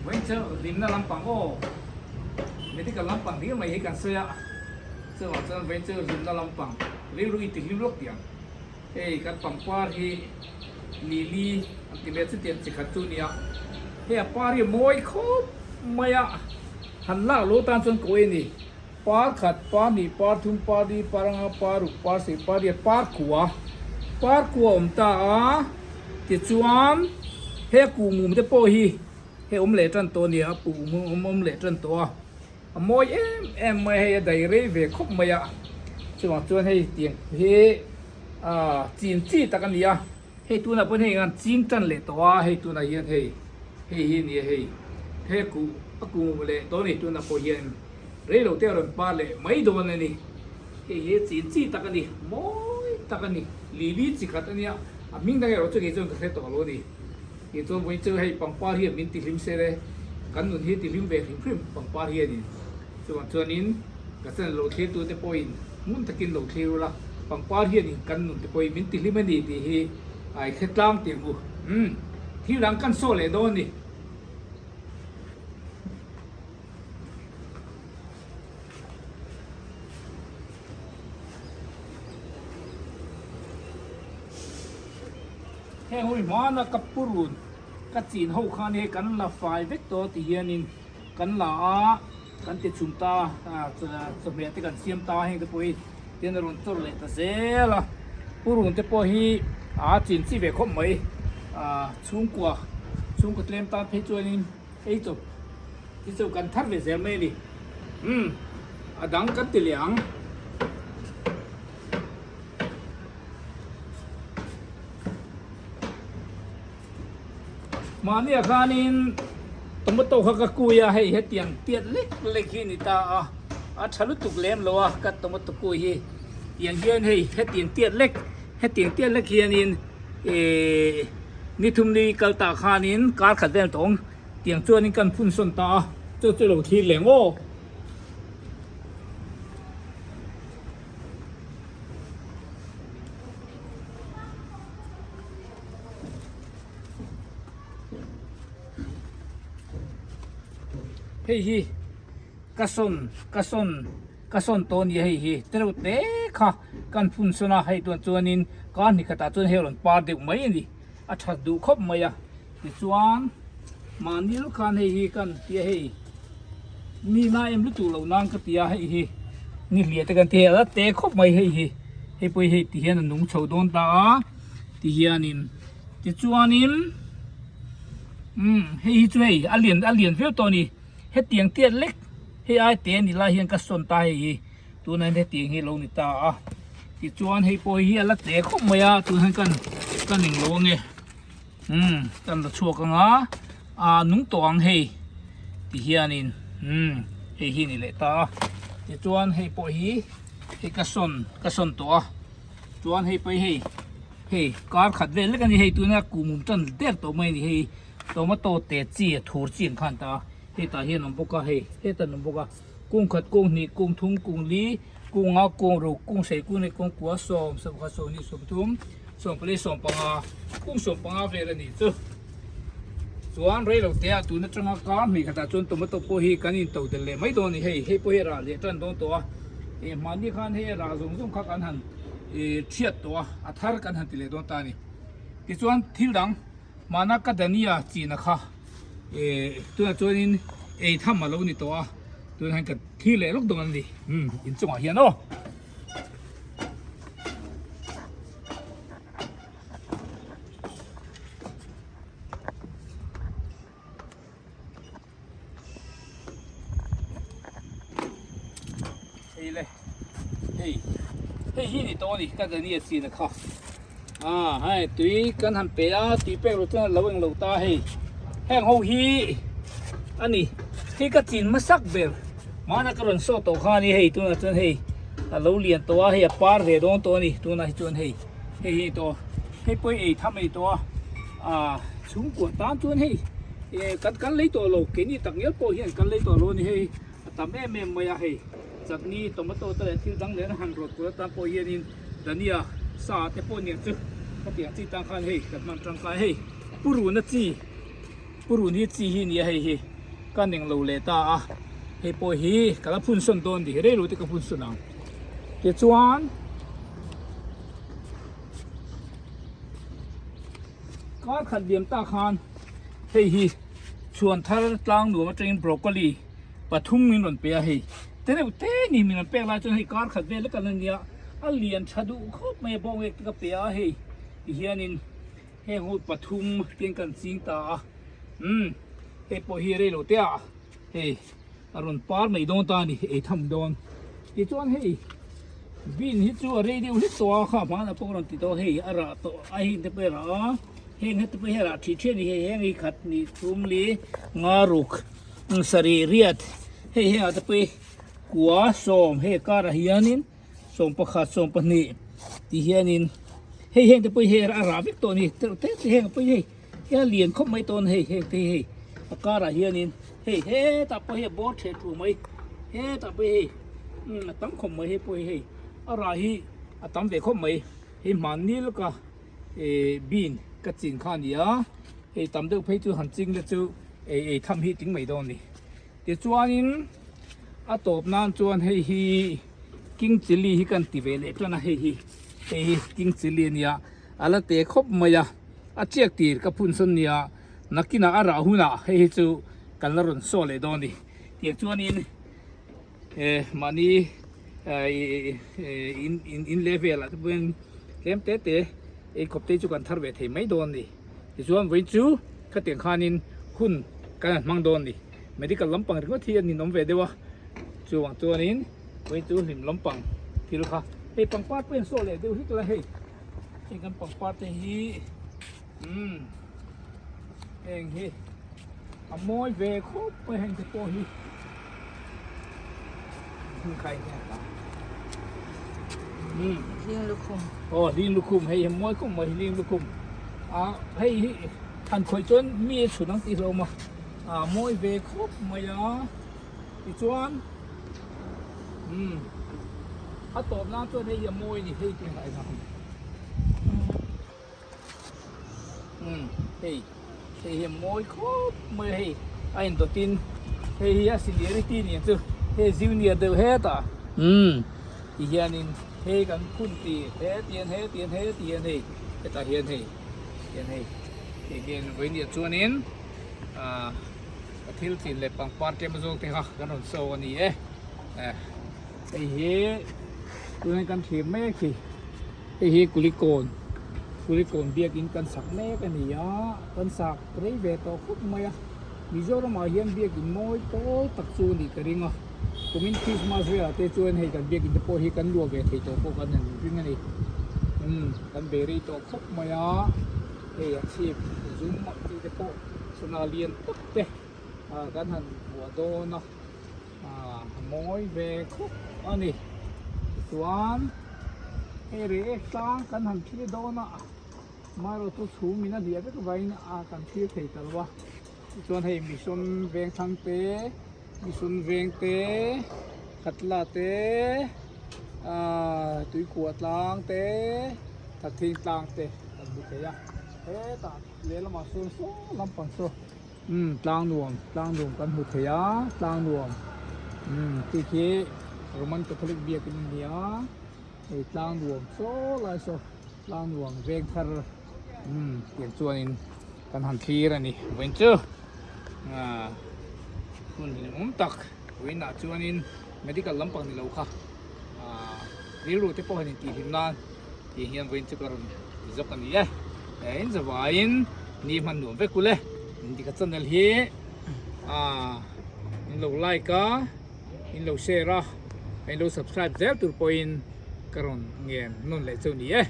Vawiin chu hlimna lampang aw, medical lampang hlir mai hi kan sawi a, chuvang chuan vawiin chu hlimna lampang rilru i ti hlim lawk tih ang. Hei kan pangpar hi lily an ti mai a, chutiang chi khat chu a ni a, hei a par hi a mawi khawp mai a, han lak lo tan chuan kawi a ni. Par khat, par hnih, par thum, par li, par anga, par ruk, par sei, par riat, par kua, par kua awm ta a, tichuan he kuhmum te pawh hi hei awm leh tan tawh a ni a, kuhmum awm leh tan tawh a, a mawi em em mai a hei a dai rei ve khawp mai a, chuvang chuan hei tiang hi ah chin chi tak a ni a, hei tunah pawh hei an ching tan leh tawh a, hei tunah hian hei hei hi a ni a hei he kuh a kuhmum leh tawh a ni tunah pawh hian. Rei lo te a rawn par leh mai dawn a ni. Hei hi chin chi tak a ni, mawi tak a ni, lili chi khat a nia, a hming dang erawh chu kei chuan ka hre tawh lo a ni. Kei chuan vawiin chu hei pangpar hian min tihlim sel e, kan nun hi tihlim ve hrim hrim pangpar hianin. Chuvang chuanin ka channel lo thlirtute pawhin hmun takin lo thlir ula, pangpar hianin kan nun te pawhin min tihlim a ni tih hi a i hre tlang tih ang u. Umm, thil dang kan saw leh dawn a ni. Heng hui hmana ka purun ka chin ho khan hei kan la fai vek tawh ti hianin kan la a kan ti chhum ta a chawhmeh te kan siam ta heng te pawh hi tin a rawn chawrh leh ta zel a purun te pawh hi a chin chi ve khawp mai a chhungkua chhungkaw tlem tan phei chuanin. Ei chawp hi chu kan thar ve zel mai a ni. Umm a dang kan ti leh ang. Mahnia khanin tomato kha ka kui a, hei hetiang tiat lek lek hi a ni ta a, a tha lutuk lem lo a ka tomato kui hi. Tiang hian hei hetiang tiat lek hetiang tiat lek hianin ehh. Ni thum ni kal tah khanin kar khat vel tawng tiang chuanin kan phun sawn ta a, chu chu lo thlir leh ngawk. Hei hi ka sawn ka sawn. Ka sawn tawh a nia hei hi tereuh te kha kan phun sawn a, hei tuan chuanin kar hnih khatah chuan hei a rawn par deuh mai a ni, a that duh khawp mai a, tichuan mahni lawk khan hei hi kan tia hei mi na em lutuk loh nan ka ti a, hei hi ni hliah te kan ti hei a la te khawp mai hei hi, hei pawh hi hei ti hian a nung chho dawn ta a tihianin tichuanin umm hei hi chu hei a lian a lian viau tawh a ni hetiang tiat lek. Hei ai te ni lai hian ka sawn ta hei hi tunah hian hetiang hi a lo ni ta a tichuan hei pawh hi a la tle khawp mai a tunah hian kan kan englo ange umm kan la chhuak ang a ah nung tawh ang hei ti hianin umm hei hi a ni leh ta a tichuan hei pawh hi hei ka sawn ka sawn tawh a chuan hei pawh hi hei hei kar khat vel lek a ni hei tuna kuhmum tan der tawh mai a ni hei tomato te chi a thur chi ang khan ta a. Hetah hian awm bawk a hei hetah an awm bawk a kung khat kung hnih kung thum kung li kung nga kung ruk kung sei kung leh kung kua sawm sawmkhat sawmhnih sawmthum sawmpali sawmpanga kung sawmpanga vel a nih chu chuan rei lo te ah tun atanga kar hnih khatah chuan tomato pawh hi kan in to del leh mai dawn a ni hei hei pawh hi a rah leh tan dawn tawh a eh mahni khan hei a rah zawng zawng kha kan han eh thiat tawh a a thar kan han ti leh dawn ta a ni tichuan thil dang Hmana ka Dania china kha eh tunah chuanin ei tham a lo ni tawh a, tunah hian ka thlir leh lawk dawn a ni umm inchungah hian aw. Hei le hei hei hi ni tawh a ni ka Dania chin a kha ah hei tui kan han pe a tui pek lo chuan a lo eng lo ta hei heng ho hi a ni hei ka chin hmasak ber hmana ka rawn saw tawh kha a ni hei tunah chuan hei a lo lian tawh a hei a par ve dawn tawh a ni tunah hi chuan hei hei hi tawh hei pawh hi ei tham a ni tawh a ah chhungkua tan chuan hei eh kan kan lei tawh lo keini tak ngial pawh hian kan lei tawh lo a ni hei a tam em em mai a hei chutney tomato te leh thil dang leh han rawt tur atan pawh hianin dhania sa te pawh nia chu khatiang chi tan khan hei kan hman tangkai hei purun a chi purun hi chi hi a ni a hei hi. Ka neng lo leh ta a, hei pawh hi ka la phun sawn dawn ni, rei lo te ka phun sawn ang. Tichuan kar khat liam tak khan hei hi chhuan thar tlang nuam atangin broccoli pathum min rawn pe a hei te reuh te ni min rawn pek lai chuan hei kar khat vel lek a la nia a lian tha duh khawp mai a bawngek te ka pe a hei tihianin Heng ho pathum ten kan ching ta a, umm hei pawh hi rei lo te ah hei a rawn par mai dawn ta a ni ei tham dawn. Tichuan hei bean hi chu a rei deuh hlek tawh a kha hmanah pawh ka rawn ti tawh a hei a rah tawh a heng te pawh hi a rah a, heng te pawh hi a rah thih thih a ni hei heng hi khat hnih thum li nga ruk sarih riat hei hengah te pawh hi kua sawm hei a karah hianin. 11 12 tih hianin hei heng te pawh hi hei a rah vek tawh a ni teuh te te heng pawh hi hei hei a lian khawp mai tawh a ni hei heng te hi hei a karah hianin hei hetah pawh hei a bawr theh thu mai hetah pawh hi hei umm a tam khawp mai hei pawh hi hei a rah hi a tam ve khawp mai hei hmanni lawka eh bean ka chin kha a ni a hei tam deuh phei chu han ching te chu ei ei tham hi ting mai dawn a ni. Tichuanin a tawp nan chuan hei hi king chilli hi kan ti ve leh tan a hei hi hei hi king chilli a nia a la te khawp mai a a chiak tir ka phun sawn nia nakinah a rah hunah hei hi chu kan la rawn saw leh dawn a ni tiang chuanin eh mahni eh in in in leh velah te pawhin tlem te te ei khawp te chu kan thar ve thei mai dawn a ni tichuan vawiin chu khatiang khanin hun kan han hmang dawn a ni. Medical lampang ringawt hi a ninawm ve deuh a, chuvang chuanin vawiin chu hlim lampang thil kha hei pangpar pawh hi an sawh leh deuh hlek la hei, hei kan pangpar te hi umm heng hi a mawi ve khawp mai heng te pawh hi umm Hling lukhum aw hling lukhum hei hi a mawi khawp mai hling lukhum a hei hi han khawih chuan mi a chhun ang tih hlauhawm a. A mawi ve khawp mai a, tichuan umm a tawp nan chuan hei hi a mawi a ni hei tih ngaih dan umm hei hei hi a mawi khawp mai a hei a indawtin hei hi a seniority nen chu hei junior deuh hetah umm ti hianin hei kan phun tih he tian he tian he tian hei hetah hian hei tian hei hei hian vawiin chuanin. Ahh ka thil chin leh pangpar tlem zawk te kha kan rawn show a ni e eh hei hi tunah kan thlir mek hi hei hi kulikawn kulikawn biakin kan sak mek a ni a kan sak rei ve tawh khawp mai a Mizoram ah hian biakin mawi pawl tak chu a nih ka ring a kumin Christmas velah te chuan hei kan biakin te pawh hi kan luah ve thei tawh pawh kan han ring a ni umm kan bei rei tawh khawp mai a. Hei a chhip zum ang chi te pawh sana lian tak te kan han vuah dawn a, a mawi ve khawp a ni. Tichuan hei reh tlang kan han thlir dawn a, amaherawhchu chu chhum in a hliah vek avangin kan thlir thei ta lo a. Tichuan hei mission veng thlang te, mission veng te, khatla te, tuikhuah tlang te, thathing tlang te kan hmu thei a. Hetah lehlamah sawn saw lampang saw umm tlang nuam tlang nuam kan hmu thei a, tlang nuam umm khi khi Roman Catholic biakin a ni a, hei tlang nuam saw lai saw tlang nuam veng thar umm tiang chuanin. Kan han thlir a ni vawiin chu ah hun hlimawm tak vawiinah chuanin medical lampang ni lo kha ah rilru te pawh han intihhlim nan tih hian vawiin chu ka rawn ti zawk a ni e in zavaiin ni hman nuam vek ule indika channel hi ah in lo like a in lo share a in lo subscribe zel tur pawhin ka rawn ngen nawn leh chu a ni e.